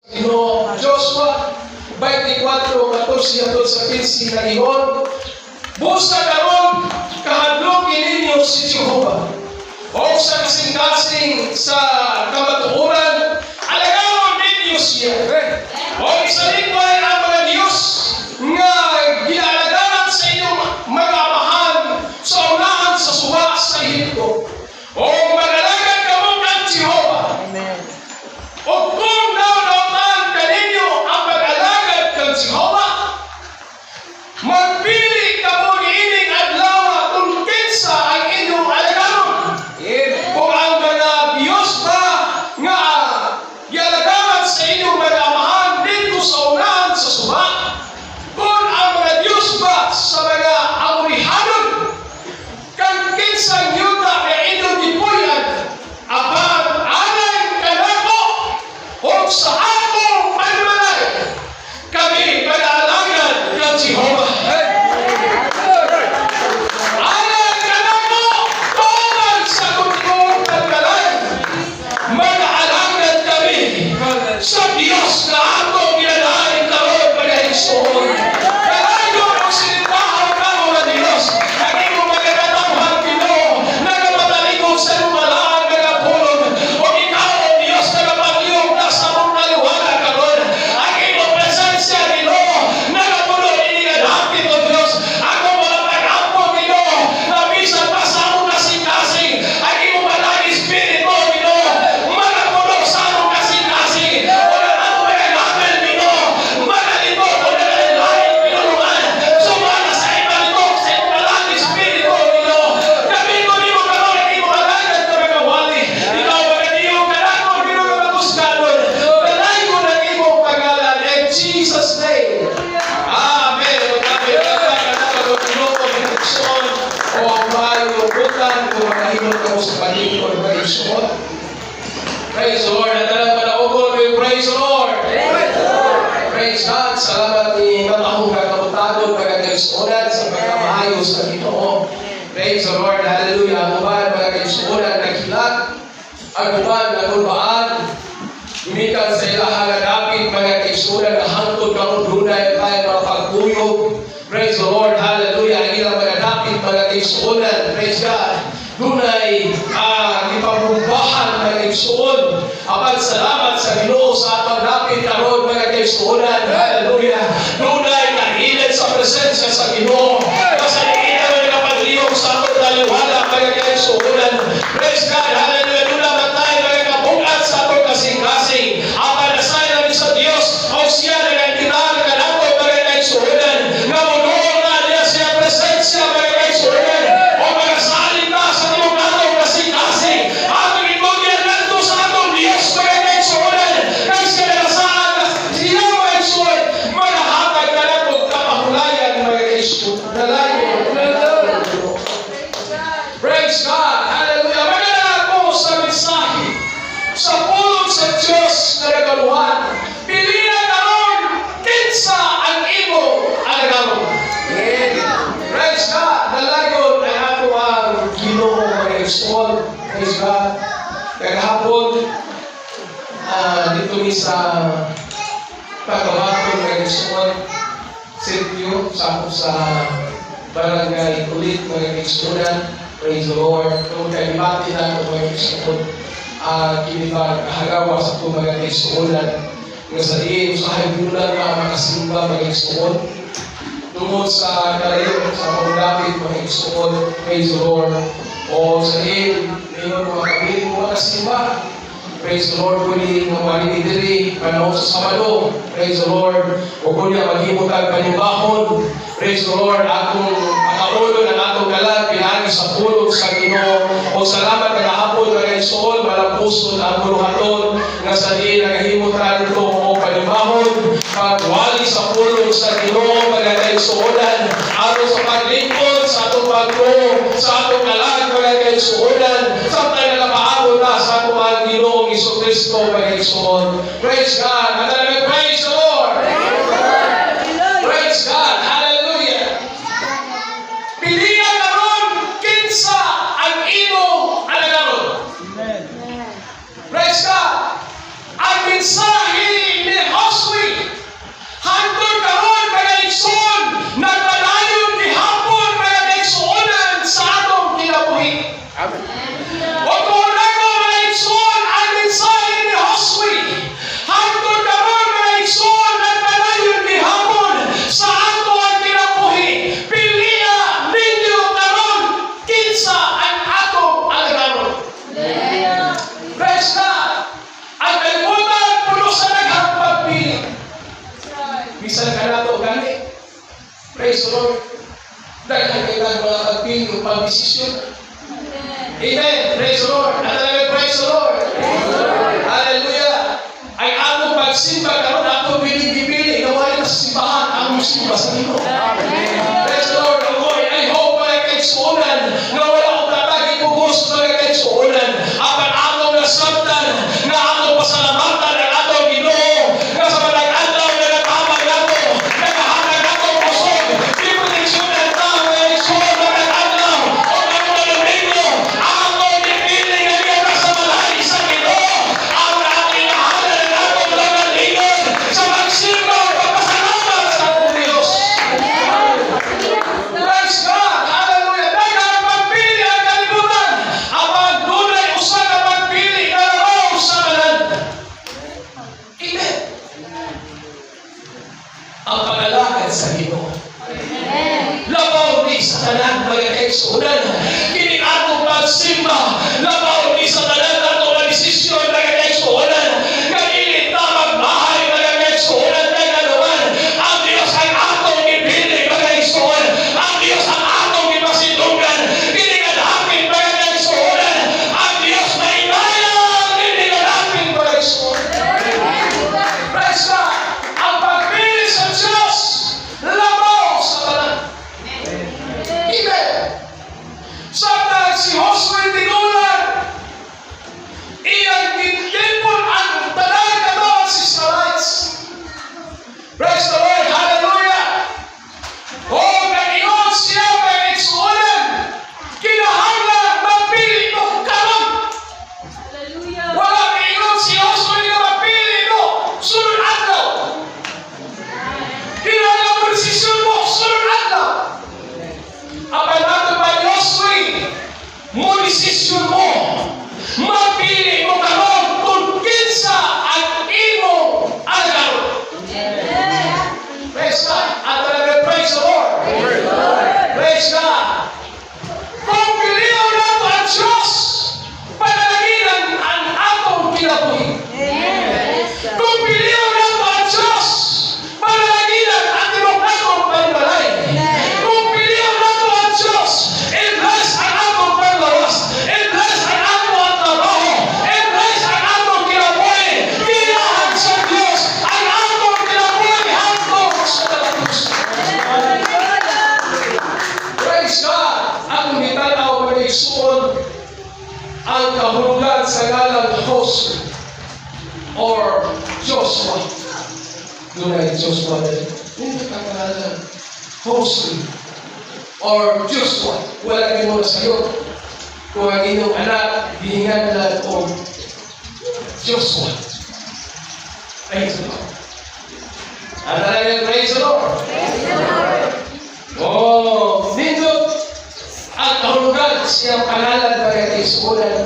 Ginoo. Joshua 24:14 hangtod sa 15 nagingon, "Busa karon kahadloki ninyo si Jehova. O sa kasing-kasing sa kamatuoran, alagaron ninyo siya. O isalikway ang mga Diyos nga ginaalagaran sa inyong mga amahan sa unahan sa suba sa Ehipto. O mag-alagad kamo kang Jehova. Amen. O kung naunawan kaninyo ang pag-alagad kang Jehova, magpili kamo niining adlaw kung kinsa ang inyong alagaron. Kung ang mga Diyos ba nga gialagaran sa inyong mga amahan dito sa unahan sa suba, kung ang mga Diyos ba sa mga Amorihanon, kang kinsang yuta nga inyong gipuy-an, apan alang kanako ug sa akong panimalay, kami mag-aalagad kang Jehova." Alang kanako, tuman sa tinuod panimalay, mag-aalagad kami sa Diyos na atong ginanahin karon, mga igsoon. Kalayo ang sinitahon kamo nga Diyos, ang imong mga katawhan, Ginoo, nagapatalikod sa imong balaan nga pulong. O ikaw, O Diyos, nagapagliyog na sa among taliwala karon. Ang imong presensya, Ginoo, nagapuno ini nga dapit, O Diyos. Ako mga pag-ampo, Ginoo, na bisan pa sa among kasing-kasing, ang imong balaan Espiritu, Ginoo, magapuno sa among kasing-kasing. O ang among mga gamit, Ginoo, magalibot o nagalain pinulungan. Sumala sa ibalitok sa imong balaan Espiritu, Ginoo. Gamiton nimo karon ang imong alagad na mga wali. Ikaw magadiyong kanako, Ginoo, nga makusgadon. Dalaygon ang imong pangalan in Jesus' name. Amen. Igsoon o maayo butan kung makahimot kamo sa paglingkod, mga igsoon. Praise the Lord. At talang panaugon, we praise the Lord. Praise God. Salamat ni matahong nga kabutadon, mga kaigsuonan, sa pagkamaayo sa Ginoo. Praise the Lord. Hallelujah. Ang uban, mga kaigsuonan, naghilat. Ang uban nagulbaan. Gumikan sa ilaha nga dapit, mga kaigsuonan, nga hangtod karon dunay tayo mga pagkuyog. Praise the Lord. Hallelujah. Ang ilang mga dapit, mga kaigsuonan. Praise God. Dunay gipabumbahan, mga kaigsuon. Apan salamat sa Ginoo sa atong dapit karon, mga kaigsuonan. Hallelujah. Dunay kahilit sa presensya sa Ginoo. Basta ina nga nagapagliyog sa atong taliwala, mga kaigsuonan. Praise God. Hallelujah. Duna man tayo mga kabugat sa atong kasing-kasing. Apan nasay namin sa Dios o siya nagantita kanato, mga kaigsuonan. Nga munuon na niya siya presensya, mga kaigsuonan. O mga salita sa iyong atong kasing-kasing. Atong itugyan ngadto sa atong Dios, mga kaigsuonan. Kay siya nagasaad siya, mga igsoon, magahatag kanato kapahulayan, mga kaigsuonan. Dalayo. Praise God. Hallelujah. Maganda ako sa mensahe sa pulong sa Diyos na nagaluhan. Pilihan karon kinsa ang imo alagaron. Praise God. Dalayon ay ako ang Ginoo, mga igsoon. Praise God. Kagahapon, dito mi sa Pagawaton, mga igsoon, sitio, sakop sa Barangay Ulit, mga kaigsuonan. Praise the Lord. Kung kay gibati na ito, mga kaigsuon, kini ba kahagawa sa itong mga kaigsuonan. Nga sa diin, usahay bulan na makasimba, mga igsuon. Tungod sa kalayo sa pagdapit, mga igsuon, praise the Lord. O sa diin, ngayon mga kabilin mo makasimba. Praise the Lord, pwede nga marini diri, panahon sa Sabado. Praise the Lord. O kunya maghimo tag panimbahon. Praise the Lord, atong akaulo ng atong kalag pinaagi sa pulong sa Ginoo. O salamat kagahapon, mga igsoon, malampuson ang buluhaton nga sa diin nagahimo ta dito o panimbahon, pagwali sa pulong sa Ginoo, mga kaigsuonan, aron sa paglingkod sa atong pagtuo, sa atong kalag, mga kaigsuonan, samtang nagapaabot na sa atong mahal Ginoong Kristo, mga igsoon. Praise God. At talagang praise the Lord. Praise God. Hallelujah. Pilihan karon kinsa ang imong alagaron. Praise God. Ang mensahe ni Praise the Lord. Daghan kay tag mga pagpili o pagdesisyon. Amen. Praise the Lord. At talaga, praise the Lord. Hallelujah. Ay atong pagsimba karon, atong pili-pili nga wala sa simbahan ang simba sa Ginoo. Praise the Lord. Oh, I hope, mga kaigsuonan, nga wala akong tatagi pugos, mga kaigsuonan. Apan atong nasabtan nga atong pasalamatan ang atong Ginoo nga sa matag adlaw nagatabang nato, nagahatag nato kusog, giproteksyonan ta, mga igsoon, matag adlaw. O ang mga Domingo, atong gipili nga diya sa balay sa Ginoo. Ang ating inahanan ang atong kaugalingon sa pagsimba o pagpasalamat sa atong Diyos. Praise God! Hallelujah! Daghang pagpili ang kalibutan. Apan dunay usa ka pagpili nga labaw sa tanan. Amen. Ang pag-alagad sa Ginoo. Labaw ni sa tanan, mga kaigsuonan. Kini atong pagsimba, labaw ni sa tanan ato nga desisyon, mga kaigsuonan. Nga dili ta magbahay, mga kaigsuonan, kay naman ang Diyos ang atong gipili, mga kaigsuonan. Ang Diyos ang atong gipasindungan. Kini nga dapit, mga kaigsuonan. Ang Diyos mahibayan kini nga dapit, mga kaigsuonan. Praise God! Ang pagpili sa Diyos, labaw sa tanan. Amen. Samtang si Josue tigulang, iyang gitipon ang tanan katawhan sa Israelites. Praise the Lord. Hallelujah. Oh, nag-ingon siya, mga igsuonan, kinahanglan magpili mo karon. Hallelujah. Wala miingon si Josue nga magpili mo sunod adlaw. Kinahanglan mo desisyon mo sunod adlaw. Apan nato pa Josue, mo desisyon mo. Magpili mo karon kung kinsa ang imong alagaron. Praise God. At talaga, praise the Lord. Praise God. Kung pilion nato ang Diyos, panalangin ang atong kinabuhi. Kung pilion nato ang Diyos, panalangin ang tibuok natong panimalay. Kung pilion nato ang Diyos, i-bless ang atong panglawas, i-bless ang atong trabaho, i-bless ang atong kinabuhi. Giyahan sa Diyos ang atong kinabuhi hangtod sa katapusan. Praise God! Ang gitanaw, mga igsuon, ang kahulugan sa ngalang Josue or Joshua. Dunay Joshua na hindi ka pangalan. Josue or Joshua. Wala gyud mo sa'yo kung ang inyong anak gihinganlan og Joshua. Praise the Lord. Ang talagang praise the Lord. Oh, nindot ang kahulugan siyang pangalan, mga kaigsuonan.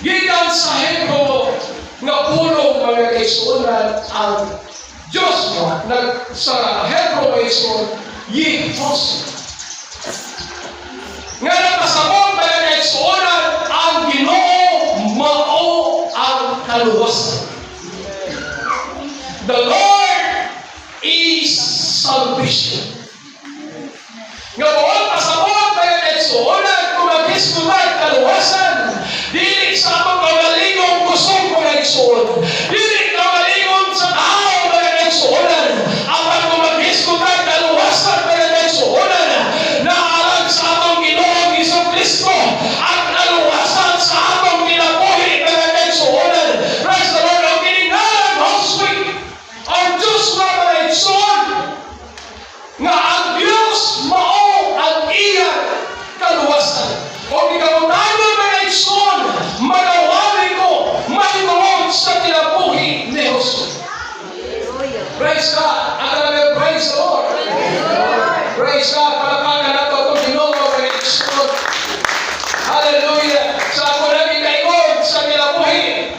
Gikan sa Hebrew nga pulong, mga kaigsuonan, ang Joshua nag sa Hebrew, mga igsuon, Yehos. Nga nagpasabot, mga kaigsuonan, ang Ginoo mao ang kaluwasan. The Lord is salvation. Nga buot pasabot, mga kaigsuonan, kung maghisgutan kaluwasan, dili sa atong kaugalingong kusog, mga igsuon, dili kaugalingon sa tao, mga kaigsuonan, apan kung maghisgutan kaluwasan, mga kaigsuonan, naarag sa atong Ginoong Hesus Kristo ang kaluwasan sa atong kinabuhi, mga kaigsuonan. Praise the Lord. Ang kining ngalan Josue or Joshua, mga igsuon, nga ang Diyos mao ang iyang kaluwasan. O ikaw, mga igsoon, magawali ko mahitungod sa kinabuhi ni Josue. Praise God. Ang talagang praise the Lord. Praise God. Palakpakan nato atong Ginoo, mga igsoon. Hallelujah. Sa ako lagi kaingon sa kinabuhi,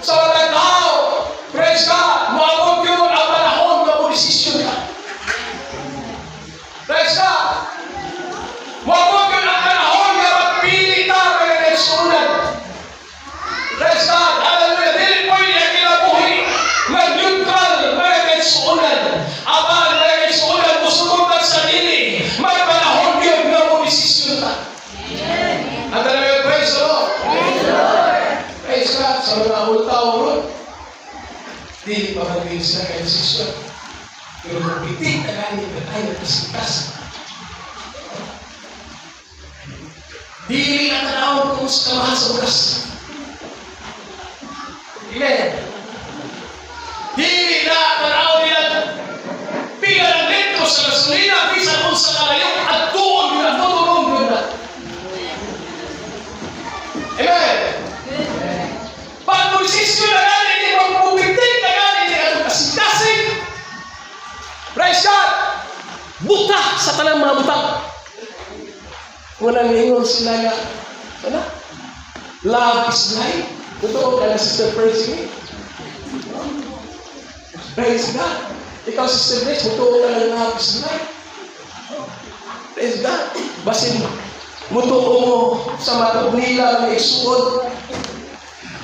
sa matag tao, praise God, moabot gyud ang panahon nga mo desisyon ka. Praise God. Moabot gyud ang panahon nga magpili ta, mga kaigsuonan. Praise God. Hallelujah. Dili pwede ang kinabuhi nga neutral, mga kaigsuonan. din sila kay desisyon. Pero kung pitik na gani, tayo kasing. Dili na tanawon kung sa kamahal sa bugas. Amen. Dili na tanawon nila pila ng litro sa gasolina, bisan unsa kalayo, at tuon nila, tutulong nila. Amen. Pag desisyon na gani ni pagpupitik na gani ni atong kasing-kasing. Praise God! Buta sa tanang mga butang. Walang ingon sila nga, ano? Love is blind. Totoo ka na, Sister Percy. Praise God. Ikaw, Sister Grace, totoo ka na love is blind. Praise God. Basin, mutuo mo sa matod nila nga isuod.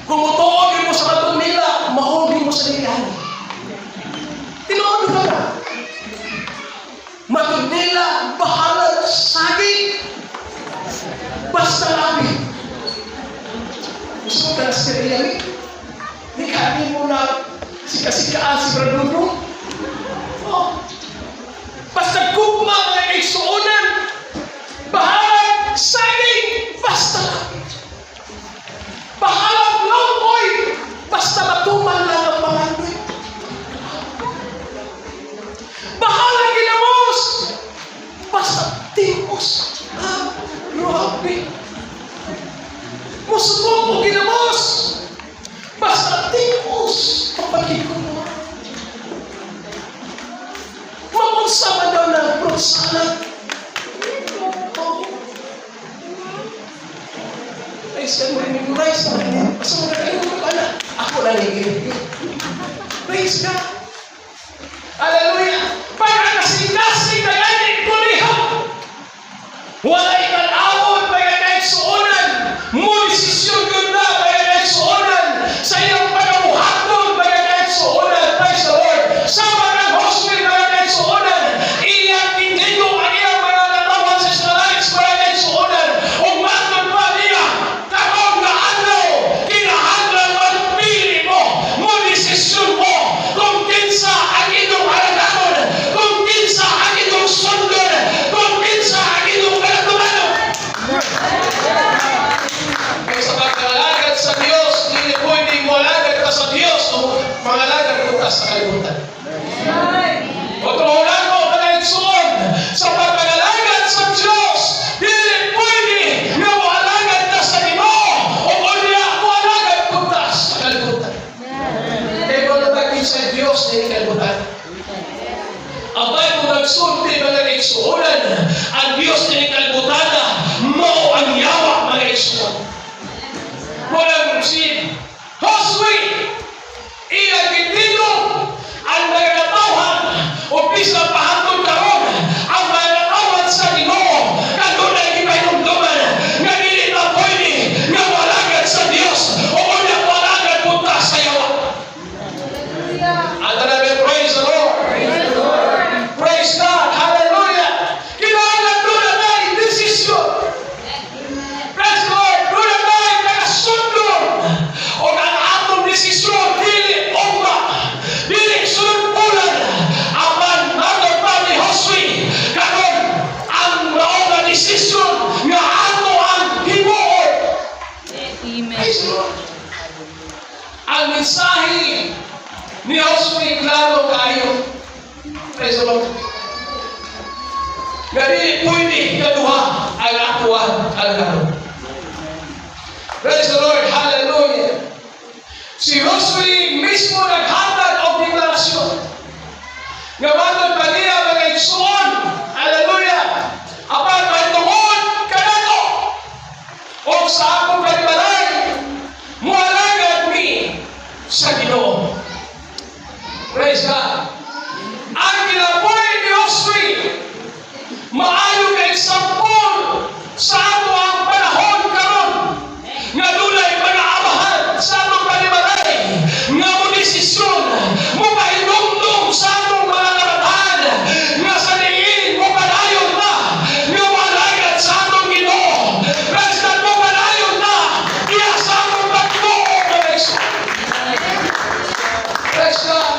Kung mutuo mo sa matod nila, mahugi mo sa dilihan. Tinuod ka na. Matod nila, bahala saging. Basta labi. Gusto mo ka na si Riami? Di ka mo na sikasikaan si Brad. Oh. Basta gugma mga kaigsuonan. Bahala saging. Basta labi. Bahala longboy. Basta matuman lang ang pangandoy. Bahala ginamos. Basta tios. Ah, grabe. Musuko o ginamos. Basta tios. Kapag ko mo. Mamunsa man daw ng fruit salad. Oh. Praise God, mo memorize na. Basta mo nakalimut ka na. Ako lang yung. Praise God. Hallelujah. Pag ang kasing-kasing na gani, kulihap. Walay tanawon, mga kaigsuonan. Mo desisyon yun na, mga kaigsuonan. Sa iyong pagabuhaton, mga kaigsuonan. Praise the Lord. Sa mga Josue, mga kaigsuonan. Iyang tingilo ang iyang mga katawan sa Israelites, mga kaigsuonan. Ug matod pa niya, karon nga adlaw, kinahanglan magpili mo, mo desisyon mo, kung kinsa ang inyong alagaron, kung kinsa ang inyong sundon, kung kinsa ang inyong kalatumanon. Kaya sa pagkakalagad sa Diyos, hindi pwedeng moalagad ka sa Diyos o mangalagad ka sa kalibutan. Otro mo, mga igsoon, sa pagkakalagad sa Diyos, dili pwede nga moalagad ka sa Ginoo o unya moalagad ka sa kalibutan. Kaya wala ba sa Diyos ni kalibutan? Ang Bible nagsulti, mga igsuonan, ang Diyos ni kalibutan, mao ang yawa, mga igsuon. Walang si Josue, iyang gitino ang mga katawhan o bisan pahantod karon ang mga katawhan sa Ginoo kanunay gipahinumduman nga dili na pwede nga moalagad sa Dios o unya moalagad punta sa yawa. Ang tanan, praise the Lord. Praise God. Hallelujah. Kinahanglan doon na tayo desisyon. Praise the Lord. Doon na tayo nakasundon. O ang atong desisyon, dili ugma, dili sunod-ulan. Apan matod pa ni Josue, karon ang mao nga desisyon nga ato ang himuon. Amen. Praise the Lord. Ang mensahe ni Josue klaro kaayo. Praise the Lord. Nga dili pwede nga duha ang atuan ang laro. Praise the Lord. Hallelujah. Si Josue mismo naghatag og deklarasyon. Nga matod pa niya, mga igsoon. Hallelujah. Apan mahitungod kanato o sa akong panimalay, mualagad mi sa Ginoo. Praise God. Ang kinabuhi ni Josue, maayo ka example sa ato ang panahon karon nga dunay mga amahan sa atong panimalay nga mo desisyon mo pahinumdum sa atong mga kabataan nga sa diin mo padayon na nga moalagad sa atong Ginoo. Praise God, mo padayon na diya sa atong pagtuo, mga igsoon. Praise God.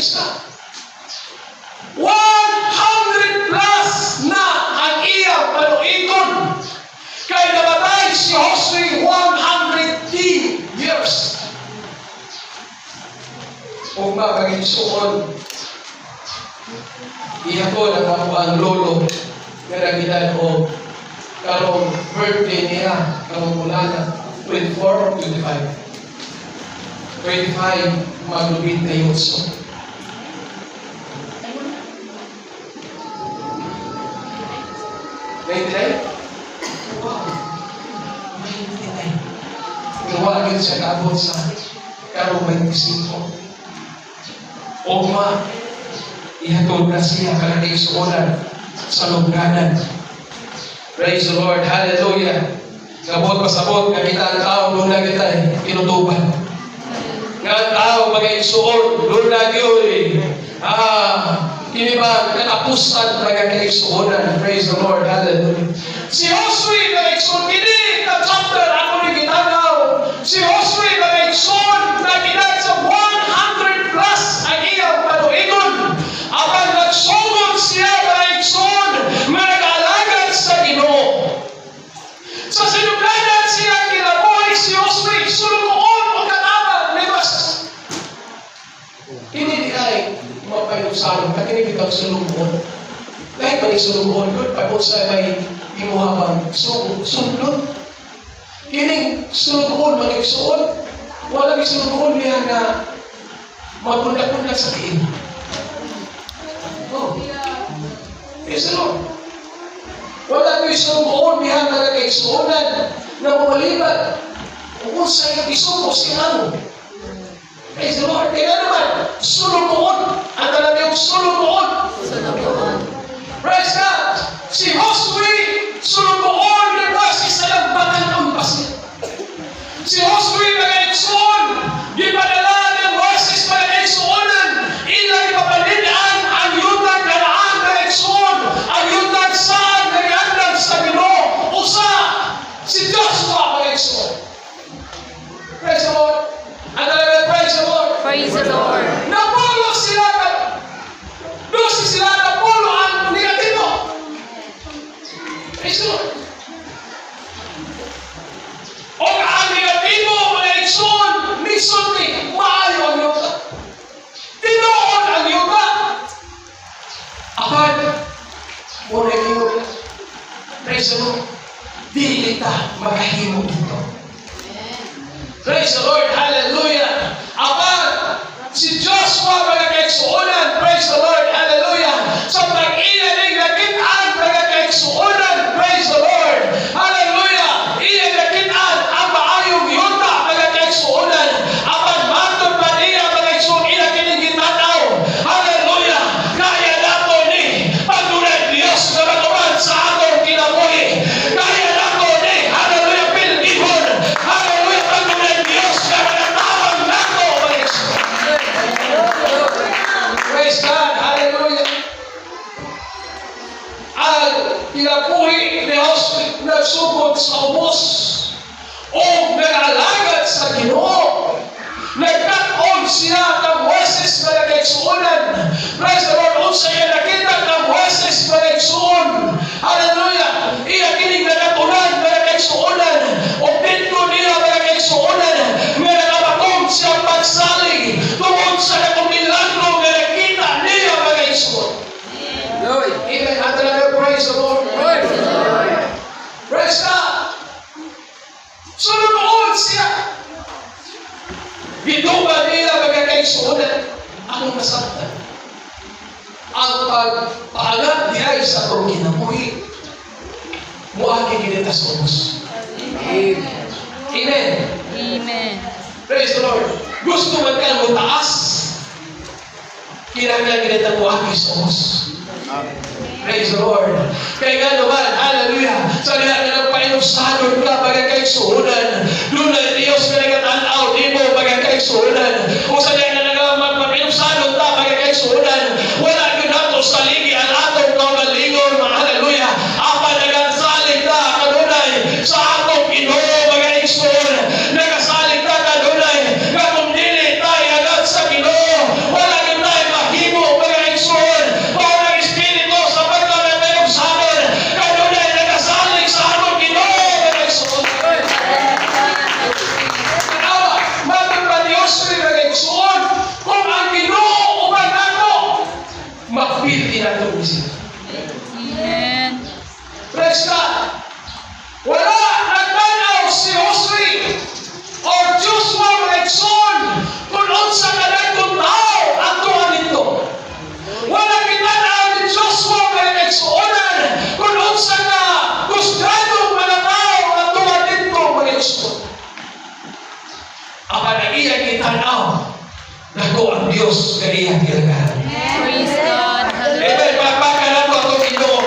Praise God. 100 plus na ang iyang panuigon. Kay namatay si Josue 110 years. Ug mga kaigsuon, ihapon ang ako ang lolo nga nagedad og karong birthday niya karong bulana, 24 or 25, 25, mag-28. 99? Wow! 99. Pero wala gyud siya kaabot sa karong 25. Ugma, ihatod na siya mga kaigsuonan sa lungganan. Praise the Lord. Hallelujah. Gabot pasabot nga kita ang tao duna kita tinutuban. Nga ang tao mga igsuon duna gyud. Kini ba katapusan mga kaigsuonan? Praise the Lord. Hallelujah. Si Josue, mga igsuon, kini na chapter ako ni gitanaw. Si Josue, mga igsuon, nag-edad sa 100 plus ang iyang panuigon. Apan nagsugod siya, mga igsuon, nga nag-alagad sa Ginoo. Sa sinugdanan siya kinabuhi si Josue, sulugoon o katabang ni Moses. Kini di ay mapayusaron ka, kini bitang sulugoon. Kahit may sulugoon, good, pag sa may imuha bang sulod. Kining sulugoon, mga igsuon, wala may sulugoon niya nga magkunda-kunda sa tiil. Oh. Praise the Lord. Wala ko'y sulugoon niya nga nagkaigsuonan na bumalibat. Kung sa iyong isugo si amo. Praise the Lord. Kaya naman, sulugoon. Ang talagang sulugoon. Praise God. Si Josue, sulugoon ni Moses sa lambatan pa siya. Si Josue, mga igsoon, gipadala ng Moses, mga igsuonan, ilang ipapalinaan ang yutang Kanaan, mga igsoon, ang yutang saan nagandam sa Ginoo. Usa, si Joshua, mga igsoon. Praise the Lord. Ang talagang praise the Lord. Praise the Lord. Napulo sila, 12 sila, napulo ang negatibo. Praise the Lord. O ang negatibo, mga igsoon, nisulti, maayo ang yuta. Tinuod ang yuta. Apan, muna himo nila. Praise the Lord. Dili ta makahimo dito. Praise the Lord. Hallelujah. Apan, si Joshua, mga kaigsuonan, praise the Lord, hallelujah. Sa pag-iya ning nakitaan, mga kaigsuonan, praise the Lord, hallelujah. Iya nakitaan ang maayong yuta, mga kaigsuonan. Apan matod pa niya, mga igsuon, ila kining gitanaw. Hallelujah. Kaya nato ni pagdunay Dios nga matuman sa atong kinabuhi. Kaya nato ni, hallelujah, pilgihon. Hallelujah, pagdunay Dios nga manatawag nato, mga igsuon. Praise God. Hallelujah. Ang kinabuhi ni Josue nagsugod sa ubos o nag-alagad sa Ginoo. Nagkat-on siya kang Moises, mga kaigsuonan. Praise the Lord. Unsa iya nakita kang Moises, mga kaigsuon? Hallelujah. Iya kining nagatunan, mga kaigsuonan. O dito niya, mga kaigsuonan, nga nakabaton siya pagsalig tungod sa dakong milagro nga nakita niya, mga kaigsuon. Amen. At talaga, praise the Lord. Praise God. Sulugoon siya. Gituman nila, mga kaigsuonan, akong nasabtan. Ang pagpaangat diay sa atong kinabuhi, muagi gid sa ubos. Amen. Amen. Praise the Lord. Gusto man ka mo taas, kinahanglan gid ta muagi sa ubos. Praise the Lord. Kaya nga naman, hallelujah, sa diha nga nagpainugsanon ka, mga kaigsuonan, doon na Diyos nga nagatanaw nimo, mga kaigsuonan. O sa diha nga nagpainugsanon ta, mga kaigsuonan, wala gyud nato saligi ang atong kaugalingon, hallelujah. Apan nagasalig ta kanunay sa atong Ginoo, mga igsuon. Nagasalig ta kanunay nga kung dili tayo agad sa Ginoo, wala gyud tayo. Pildi nato ni sila. Amen. Praise God. Wala nagtanaw si Josue or Joshua, mga igsoon, kung unsa kadagkong tao ato nito. Wala gitanaw ni Joshua, mga igsuonan, kung unsa ka kusgradong mga tao ato dito, mga igsoon. Apan ang iyang gitanaw, dako ang Dios nga iyang gilagaran. Praise God. Amen. Hallelujah. Palakpakan nato atong Ginoo.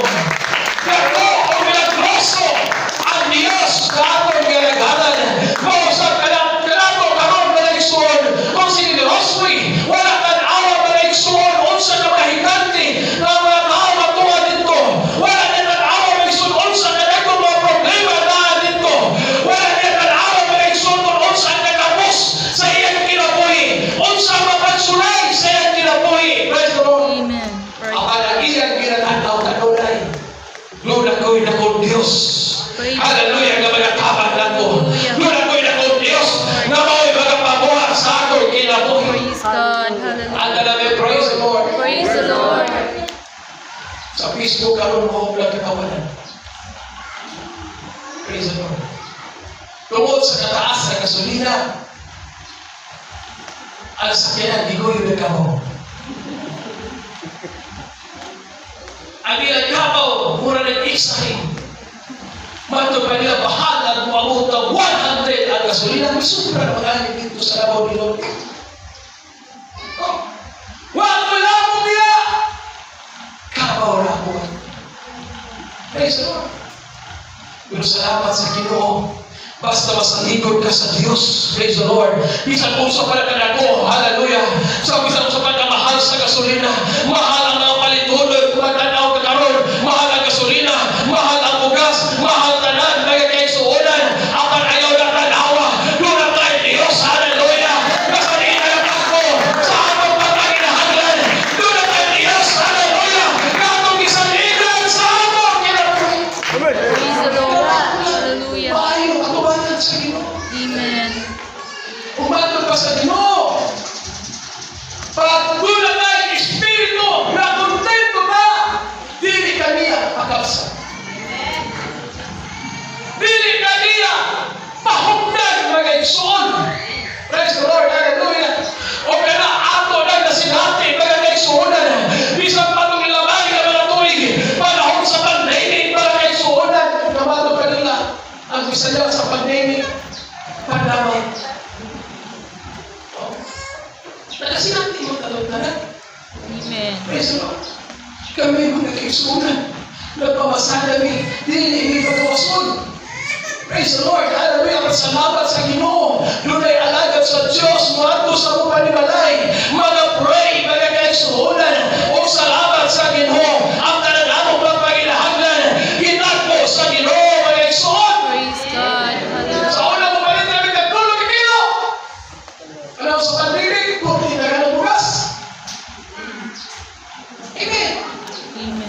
Dako o milagroso ang Diyos sa atong gilagaran. Mausap ka lang, kanato karon, mga igsoon, kung si Josue, wala tan-awa, mga igsoon, unsa ka mga higante nga mga tao matuwa dito. Wala na tan-awa, mga igsoon, unsa ka dako mga problema na dito. Wala na tan-awa, mga igsoon, kung unsa ang nakapos sa iyang kinabuhi. Unsa ang mapagsulay sa iyang kinabuhi. Praise the Lord. Amen. Praise Apan ang iyang ginatanaw kanunay, duna ko'y dakong Diyos. Praise Hallelujah, nga magatabang nako. Hallelujah. Duna ko'y dakong Diyos nga mao'y magapabuhat sa akong kinabuhi. Praise God. Hallelujah. Ang dalawi, praise the Lord. Praise the Lord. Sa Facebook karon mo lang katawanan. Praise the Lord. Tungod sa kataas sa gasolina, ang sakyanan, gigoy nagkabaw. Ang ilang kabaw, mura ng isahin. Matod pa nila, bahala moabot ng 100 ang gasolina. May sobra naman ang dito sa Davao del Norte. Oh. Wala ko lamang nila. Kabaw na ako. Praise the Lord. Pero salamat sa Ginoo. Basta masaligod ka sa Diyos. Praise the Lord. Bisan unsa pa na ako. Hallelujah. Sa bisan unsa pa ka mahal sa gasolina. Mahal ang mga palitunon. Kung magtanaw ka karon, mahal ang gasolina. Mahal ang bugas. Mahal tanan. Mga kaigsuonan. Apan ayaw na tanawa. Duna tay Diyos. Hallelujah. Basta di na ako sa atong pagkakinahanglan. Duna tay Diyos. Hallelujah. Katong gisaligan sa atong kinabuhi. Praise the Lord. Hallelujah. Maayo atubangan sa Ginoo. Amen. Umatod pa sa Ginoo. Pag duna tay espiritu na kontento ka, dili ka niya pakapsa. Dili ka niya pahugnan, mga igsoon. Praise the Lord, hallelujah. O kana ato na nasinati, mga kaigsuonan, bisan pa itong ilamay nga mga tuig, panahon sa pandemic, mga kaigsuonan, namato kanila, ang Bisaya sa pandemic, pandamay. Oh. Nakasinati mo talong tanan. Amen. Praise the Lord. Kami, mga kaigsuonan, nagpamasada mi, dili ini pagkawason. Praise the Lord. Hallelujah. At salamat sa Ginoo. Dunay alagad sa Diyos moadto sa among panimalay. Mga pray.